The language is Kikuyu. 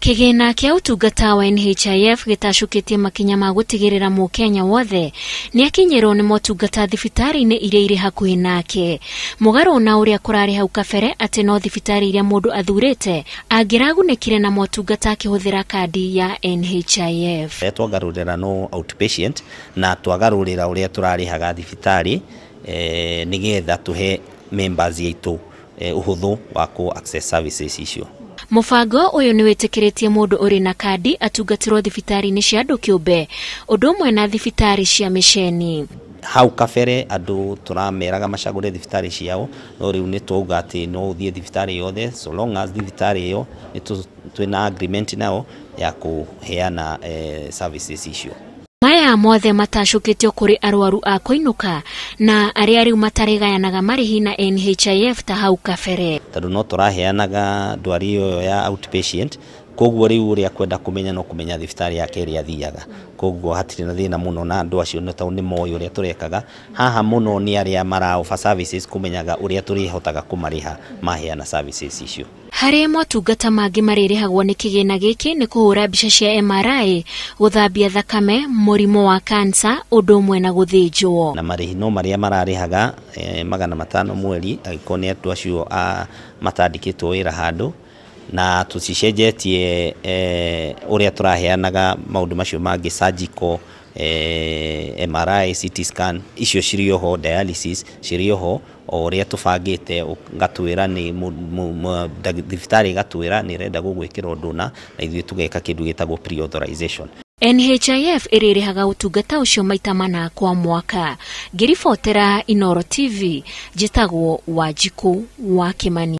Kĩgĩna kĩa ũtungata wa NHIF gĩtacũkĩtie makinya ma gũtigĩrĩra mũkenya wothe nĩakinyĩrwo nĩ motungata thibitarĩ-inĩ iria irĩ hakuhĩ nake. Mũgarũ na ũrĩa kũrarĩ hau kabere atĩ no thibitarĩ iria mũndũ athurĩte angĩragunĩkire na motungata akĩhũthĩra kandi ya NHIF. Twagarũrĩra no outpatient na twagarũrĩra ũrĩa tũrarĩhaga thibitarĩ nĩgetha tũhe members aitũ ũhũthũ wa kũ access services icio. Mũbango ũyũ nĩ wĩtĩkĩrĩtie mũndũ ũrĩ na kandi atungatĩrwo thibitarĩ-inĩ cia andũ kĩũmbe ũndũ ũmwe na thibitarĩ cia mĩceni. Hau kabere andũ tũrameraga macagũre thibitarĩ ciao, no rĩu nĩ twauga atĩ no ũthiĩ thibitarĩ yothe so long as thibitarĩ ĩyo twĩna agreement nao ya kũheana services icio. Maya mothe matacũkĩtio kũrĩ arwaru a kũinũka na arĩa rĩu matarĩgayanaga marĩhi na NHIF ta hau kabere. Tondũ no tũraheanaga ndwari ĩyo ya outpatient, koguo rĩu ũrĩa kwenda kũmenya no kũmenya thibitarĩ yake ĩrĩa athiaga, koguo hatirĩ na thĩna mũno na andũ acio nĩ tondũ nĩ moĩ ũrĩa tũrekaga. Haha mũno nĩ arĩa mara offer services kũmenyaga ũrĩa tũrĩhotaga kũmarĩha maheana services icio. Harĩ motungata mangĩ marĩrĩhagwo nĩ kĩgĩna gĩkĩ nĩ kũhũra mbica cia MRI, gũthambia thakame, mũrimũ wa kansa, ũndũ ũmwe na gũthĩnjwo. Na marĩhi no marĩa mararĩhaga 500 mweri angĩkorwo nĩ andũ acio matandĩkĩtwo wĩra handũ, na tũcicenjetie ũrĩa tũraheanaga maũndũ macio mangĩ surgical, MRI, CT scan icio cirĩ oho, dialysis cirĩ oho o ũrĩa tũbangĩte, gatwĩra nĩ thibitarĩ ĩgatwĩra nĩ ĩrenda gũgwĩkĩra ũndũ na ithuĩ tũgeka kĩndũ gĩtagwo pre-authorization. NHIF ĩrĩrĩhaga ũtungata ũcio maita mana kwa mwaka. Ngĩribotera Inooro TV, njĩtagwo Wanjikũ wa Kĩmani.